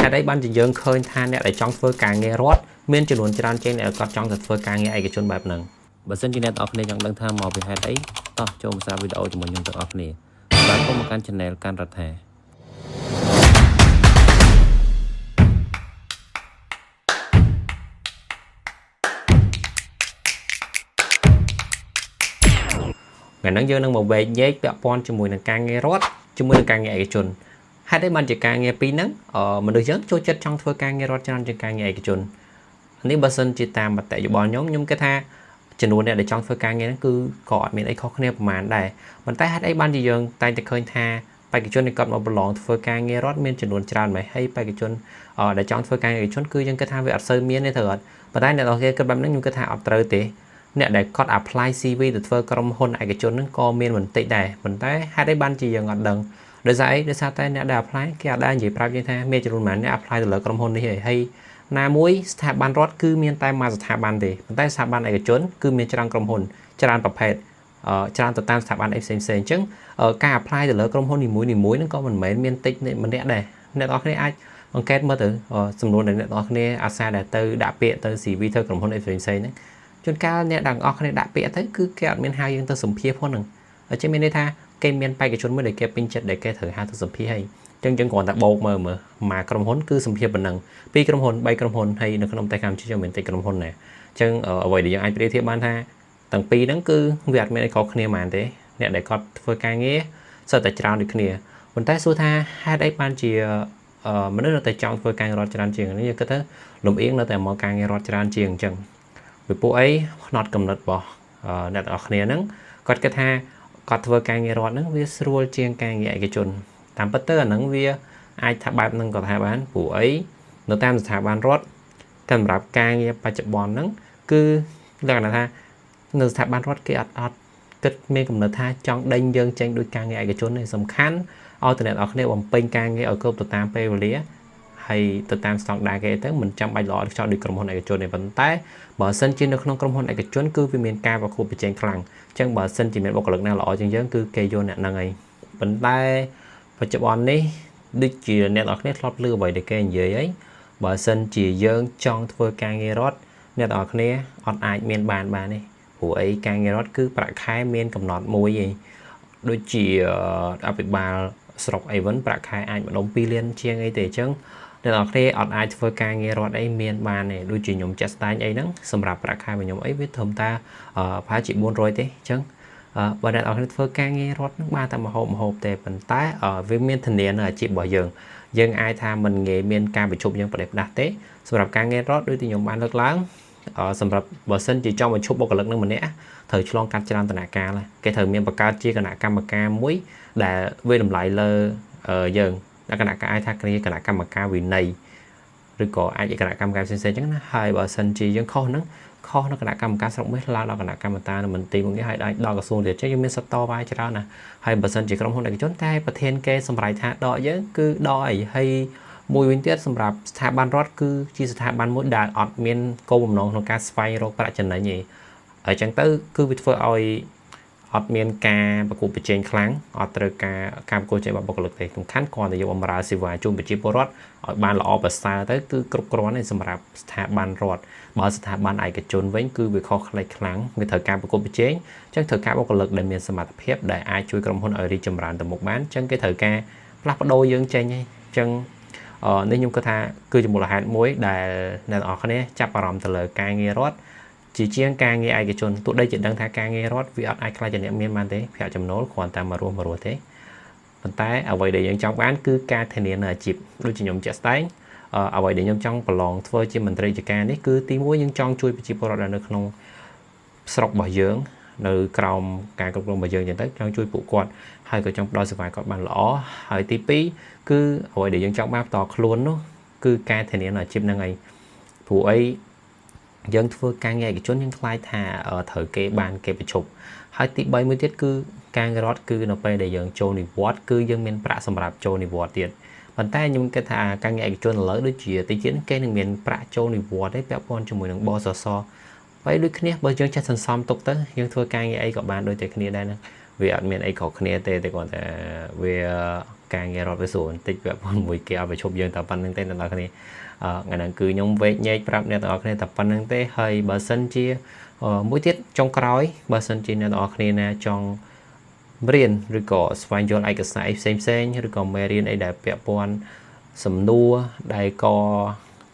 ហេតុអីបានជាយើងឃើញថាអ្នកដែលចង់ធ្វើការងាររដ្ឋមានចំនួនច្រើនជាងអ្នកដែលគាត់ចង់ទៅធ្វើការងារឯកជនបែបហ្នឹងបើសិនជាអ្នកទាំងអស់គ្នាចង់ដឹងថាមកពីហេតុអីតោះចូលមកស្ដាប់វីដេអូជាមួយខ្ញុំទាំងអស់គ្នាស្វាគមន៍មកកាន់ Channel កាន់រដ្ឋាថ្ងៃហ្នឹងយើងនឹងមកវែកញែកពាក់ព័ន្ធជាមួយនឹងការងាររដ្ឋជាមួយនឹងការងារឯកជនហេតុអីបានជាការងារពីរហ្នឹងមនុស្សយើងចូលចិត្តចង់ធ្វើការងាររដ្ឋច្រើនជាងការងារឯកជននេះបើសិនជាតាមមតិយោបល់ខ្ញុំខ្ញុំគិតថាចំនួនអ្នកដែលចង់ធ្វើការងារហ្នឹងគឺក៏អត់មានអីខុសគ្នាប្រហែលដែរប៉ុន្តែហេតុអីបានជាយើងតែងតែឃើញថាបេក្ខជនដែលគាត់មកប្រឡងធ្វើការងាររដ្ឋមានចំនួនច្រើនម៉េះហើយបេក្ខជនដែលចង់ធ្វើការងារឯកជនគឺយើងគិតថាវាអត់សូវមានទេត្រូវអត់ប៉ុន្តែអ្នកនរគេគិតបែបហ្នឹងខ្ញុំគិតថាអត់ត្រូវទេអ្នកដែលគាត់ apply CV ទៅធ្វើក្រុមហ៊ុនឯកជនហ្នឹងក៏មានបន្តិចដែរប៉ុន្តែហេតុអីបានជាយើងអត់ដឹងដោយសារអីដោយសារតែអ្នកដែល apply គេអត់ដែលនិយាយប្រាប់យើងថាមានចំនួនប៉ុន្មានអ្នក apply ទៅលើក្រុមហ៊ុននេះឯងហើយណាមួយស្ថាប័នរដ្ឋគឺមានតែមួយស្ថាប័នទេប៉ុន្តែស្ថាប័នឯកជនគឺមានច្រើនក្រុមហ៊ុនច្រើនប្រភេទច្រើនទៅតាមស្ថាប័នអីផ្សេងផ្សេងអញ្ចឹងការ apply ទៅលើក្រុមហ៊ុននីមួយៗហ្នឹងក៏មិនមែនមានតិចម្នាក់ដែរអ្នកនរគ្នាអាចអង្កេតមើលទៅចំនួនដែលអ្នកនរគ្នាអាសាដែលទៅដាក់ពាក្យទៅ CV ធ្វើក្រុមហ៊ុនអីផ្សេងផ្សេងហ្នឹងជួនកាលអ្នកទាំងអស់គ្នាដាក់ពាក្យទៅគឺគេអត់មានហៅយើងទៅសម្ភាសផងហ្នឹងអញ្ចឹងមានន័យថាគេមានបេក្ខជនមួយដែលគេពេញចិត្តដែលគេត្រូវហៅទៅសម្ភាសហើយអញ្ចឹងយើងគ្រាន់តែបូកមើលមើលមួយក្រុមហ៊ុនគឺសម្ភាសប៉ុណ្ណឹងពីរក្រុមហ៊ុន3ក្រុមហ៊ុនហើយនៅក្នុងប្រទេសកម្ពុជាយើងមានតិចក្រុមហ៊ុនដែរអញ្ចឹងអ្វីដែលយើងអាចប្រៀបធៀបបានថាទាំងពីរហ្នឹងគឺវាអត់មានអីខុសគ្នាហ្មងទេអ្នកដែលគាត់ធ្វើការងារសុទ្ធតែច្រើនដូចគ្នាប៉ុន្តែសួរថាហេតុអីបានជាមនុស្សនៅតែចង់ធ្វើការងាររដ្ឋច្រើនជាងនេះយើងគិតថាលំអៀងនៅតែមកការងាររដ្ឋច្រើនជាងអញ្ចឹងពីពួកអីផ្នត់កំណត់របស់អ្នកទាំងអស់គ្នាហ្នឹងគាត់គិតថាគាត់ធ្វើការងាររដ្ឋហ្នឹងវាស្រួលជាងការងារឯកជនតាមពិតទៅអាហ្នឹងវាអាចថាបែបហ្នឹងក៏ថាបានព្រោះអីនៅតាមស្ថាប័នរដ្ឋតែសម្រាប់ការងារបច្ចុប្បន្នហ្នឹងគឺលក្ខណៈថានៅស្ថាប័នរដ្ឋគេអត់អត់គិតមានកំណត់ថាចង់ដេញយើងចេញដោយការងារឯកជនទេសំខាន់ឲ្យតែអ្នកនរគ្នាបំពេញការងារឲ្យគ្រប់ទៅតាមពេលវេលាហើយទៅតាមស្តង់ដារគេទៅមិនចាំបាច់ល្អឥតខ្ចោះដូចក្រុមហ៊ុនឯកជនទេប៉ុន្តែបើសិនជានៅក្នុងក្រុមហ៊ុនឯកជនគឺវាមានការប្រកួតប្រជែងខ្លាំងអញ្ចឹងបើសិនជាមានបុគ្គលិកណាល្អជាងយើងគឺគេយកអ្នកហ្នឹងឯងប៉ុន្តែបច្ចុប្បន្ននេះដូចជាអ្នកនរគ្នាធ្លាប់ឮអ្វីដែលគេនិយាយហើយបើសិនជាយើងចង់ធ្វើការងាររដ្ឋអ្នកនរគ្នាអត់អាចមានបានបានទេព្រោះអីការងាររដ្ឋគឺប្រាក់ខែមានកំណត់មួយឯងដូចជាអភិបាលស្រុកអីវិញប្រាក់ខែអាចម្ដុំ2លានជាងអីទេអញ្ចឹងអ្នកនរគ្នាអត់អាចធ្វើការងាររដ្ឋអីមានបានទេដូចជាខ្ញុំចាក់ស្ដែងអីហ្នឹងសម្រាប់ប្រាក់ខែរបស់ខ្ញុំអីវាត្រឹមតែប្រហែលជា400ទេអញ្ចឹងបើអ្នកនរគ្នាធ្វើការងាររដ្ឋហ្នឹងបានតែមហូបមហូបទេប៉ុន្តែវាមានធានានៅអាជីពរបស់យើងយើងអាចថាមិនងាយមានការប្រជុំយើងប្រេះផ្ដាស់ទេសម្រាប់ការងាររដ្ឋដូចទីខ្ញុំបានលើកឡើងសម្រាប់បើសិនជាចង់បញ្ឈប់បុគ្គលិកនឹងម្នាក់ត្រូវឆ្លងកាត់ច្រើនដំណាក់កាលគេត្រូវមានបង្កើតជាគណៈកម្មការមួយដែលវាតម្លៃលើយើងគណៈកម្មអាចថាគ្នាគណៈកម្មការវិន័យឬក៏អាចគណៈកម្មការផ្សេងៗអញ្ចឹងណាហើយបើសិនជាយើងខុសហ្នឹងខុសនៅគណៈកម្មការស្រុកមួយឡើងដល់គណៈកម្មការនៅមន្ទីរមួយនេះហើយដល់ក្រសួងទៀតចឹងយើងមានសិទ្ធិតវ៉ាច្រើនណាស់ហើយបើសិនជាក្រុមហ៊ុនឯកជនតែប្រធានគេសម្រេចថាដកយើងគឺដកអីហើយមួយវិញទៀតសម្រាប់ស្ថាប័នរដ្ឋគឺជាស្ថាប័នមួយដែលអត់មានគោលបំណងក្នុងការស្វែងរកប្រាក់ចំណេញទេហើយចឹងទៅគឺវាធ្វើឲ្យអត់មានការប្រកួតប្រជែងខ្លាំងអត់ត្រូវការការប្រកួតប្រជែងរបស់បុគ្គលិកទេសំខាន់គ្រាន់តែយកបម្រើសេវាជូនប្រជាពលរដ្ឋឲ្យបានល្អប្រសើរទៅគឺគ្រប់គ្រាន់ទេសម្រាប់ស្ថាប័នរដ្ឋបើស្ថាប័នឯកជនវិញគឺវាខុសខ្លីខ្លាំងវាត្រូវការប្រកួតប្រជែងអញ្ចឹងត្រូវការបុគ្គលិកដែលមានសមត្ថភាពដែលអាចជួយក្រុមហ៊ុនឲ្យរីកចម្រើនទៅមុខបានអញ្ចឹងគេត្រូវការផ្លាស់ប្ដូរយើងចេញឯងអញ្ចឹងនេះខ្ញុំគិតថាគឺជាមូលហេតុមួយដែលអ្នកទាំងអស់គ្នាចាប់អារម្មណ៍ទៅលើការងាររដ្ឋជាជាងការងារឯកជនទោះបីជាដឹងថាការងាររដ្ឋវាអត់អាចក្លាយជាអ្នកមានបានទេប្រាក់ចំណូលគ្រាន់តែមករស់មករស់ទេប៉ុន្តែអ្វីដែលយើងចង់បានគឺការធានានៅអាជីពដូចជាខ្ញុំជាក់ស្ដែងអ្វីដែលខ្ញុំចង់ប្រឡងធ្វើជាមន្ត្រីជាការនេះគឺទីមួយយើងចង់ជួយប្រជាពលរដ្ឋដែលនៅក្នុងស្រុករបស់យើងនៅក្រោមការគ្រប់គ្រងរបស់យើងចឹងទៅចង់ជួយពួកគាត់ហើយក៏ចង់ផ្ដល់សេវាគាត់បានល្អហើយទី2គឺអ្វីដែលយើងចង់បានផ្ទាល់ខ្លួននោះគឺការធានានៅអាជីពហ្នឹងឯងព្រោះអីយើងធ្វើការងារឯកជនយើងខ្លាចថាត្រូវគេបានគេប្រជុំហើយទី3មួយទៀតគឺការងាររដ្ឋគឺនៅពេលដែលយើងចូលនិវត្តន៍គឺយើងមានប្រាក់សម្រាប់ចូលនិវត្តន៍ទៀតប៉ុន្តែខ្ញុំគិតថាការងារឯកជនឥឡូវដូចជាតិចទៀតគេនឹងមានប្រាក់ចូលនិវត្តន៍ទេពាក់ព័ន្ធជាមួយនឹងបសសហើយដូចគ្នាបើយើងចេះសន្សំទុកទៅយើងធ្វើការងារអីក៏បានដូចតែគ្នាដែរហ្នឹងវាអត់មានអីខុសគ្នាទេតែគ្រាន់តែវា ការងាររដ្ឋវាស្រួលបន្តិចពាក់ព័ន្ធមួយគេឲ្យប្រជុំយើងតែប៉ុណ្្នឹងទេអ្នកនរគ្នាអឺថ្ងៃហ្នឹងគឺខ្ញុំវែកញែកប្រាប់អ្នកទាំងអស់គ្នាតែប៉ុណ្្នឹងទេហើយបើសិនជាមួយទៀតចុងក្រោយបើសិនជាអ្នកទាំងអស់គ្នាណាចង់រៀនឬក៏ស្វែងយល់ឯកសារអីផ្សេងផ្សេងឬក៏មេរៀនអីដែលពាក់ព័ន្ធសំណួរដែលក៏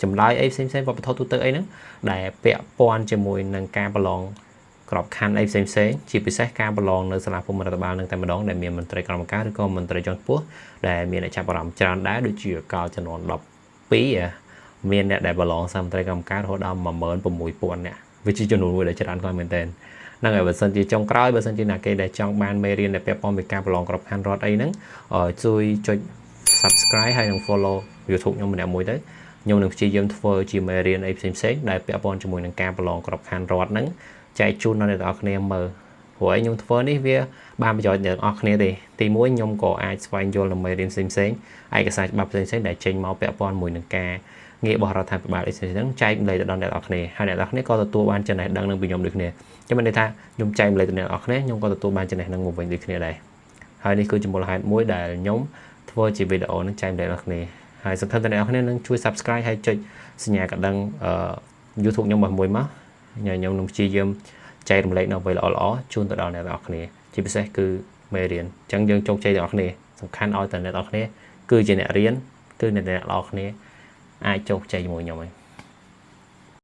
ចម្លើយអីផ្សេងផ្សេងវប្បធម៌ទូទៅអីហ្នឹងដែលពាក់ព័ន្ធជាមួយនឹងការប្រឡងក្របខ័ណ្ឌអីផ្សេងផ្សេងជាពិសេសការប្រឡងនៅសាលាភូមិរដ្ឋបាលនឹងតែម្ដងដែលមានមន្ត្រីក្រមការឬក៏មន្ត្រីជាន់ខ្ពស់ដែលមានអ្នកចាប់អារម្មណ៍ច្រើនដែរដូចជាកាលចំនួន12មានអ្នកដែលប្រឡងសាមន្ត្រីកម្មការរហូតដល់16000នាក់វាជាចំនួនមួយដែលច្រើនខ្លាំងមែនទែនហ្នឹងហើយបើសិនជាចុងក្រោយបើសិនជាអ្នកគេដែលចង់បានមេរៀនដែលពាក់ព័ន្ធពីការប្រឡងក្របខ័ណ្ឌរដ្ឋអីហ្នឹងជួយចុច Subscribe ហើយនិង Follow YouTube ខ្ញុំម្នាក់មួយទៅខ្ញុំនឹងព្យាយាមធ្វើជាមេរៀនអីផ្សេងផ្សេងដែលពាក់ព័ន្ធជាមួយនឹងការប្រឡងក្របខ័ណ្ឌរដ្ឋហ្នឹងចែកជូនដល់អ្នកទាំងអស់គ្នាមើលព្រោះឯងខ្ញុំធ្វើនេះវាបានប្រយោជន៍អ្នកទាំងអស់គ្នាទេទីមួយខ្ញុំក៏អាចស្វែងយល់នៅមេរៀនផ្សេងផ្សេងឯកសារច្បាប់ផ្សេងផ្សេងដែលចេញមកពាក់ព័ន្ធមួយនឹងការងាររបស់រដ្ឋាភិបាលអីផ្សេងៗហ្នឹងចែកម្លែកទៅដល់អ្នកទាំងអស់គ្នាហើយអ្នកទាំងអស់គ្នាក៏ទទួលបានចំណេះដឹងនឹងពីខ្ញុំដូចគ្នាចាំមិនន័យថាខ្ញុំចែកម្លែកទៅអ្នកទាំងអស់គ្នាខ្ញុំក៏ទទួលបានចំណេះដឹងមកវិញដូចគ្នាដែរហើយនេះគឺជាមូលហេតុមួយដែលខ្ញុំធ្វើជាវីដេអូនឹងចែកម្លែកដល់គ្នាហើយសង្ឃឹមថាអ្នកនរគ្នានឹងជួយ Subscribe ហើយចុចសញ្ញាកណ្ដឹងអឺ YouTube ខ្ញុំរបស់មួយមកខ្ញុំនឹងព្យាយាមចែករំលែកនៅអ្វីល្អៗជូនទៅដល់អ្នកទាំងអស់គ្នាជាពិសេសគឺមេរៀនអញ្ចឹងយើងជោគជ័យទាំងអស់គ្នាសំខាន់ឲ្យតែអ្នកទាំងអស់គ្នាគឺជាអ្នករៀនគឺអ្នកទាំងអស់គ្នាអាចជោគជ័យជាមួយខ្ញុំហើយ។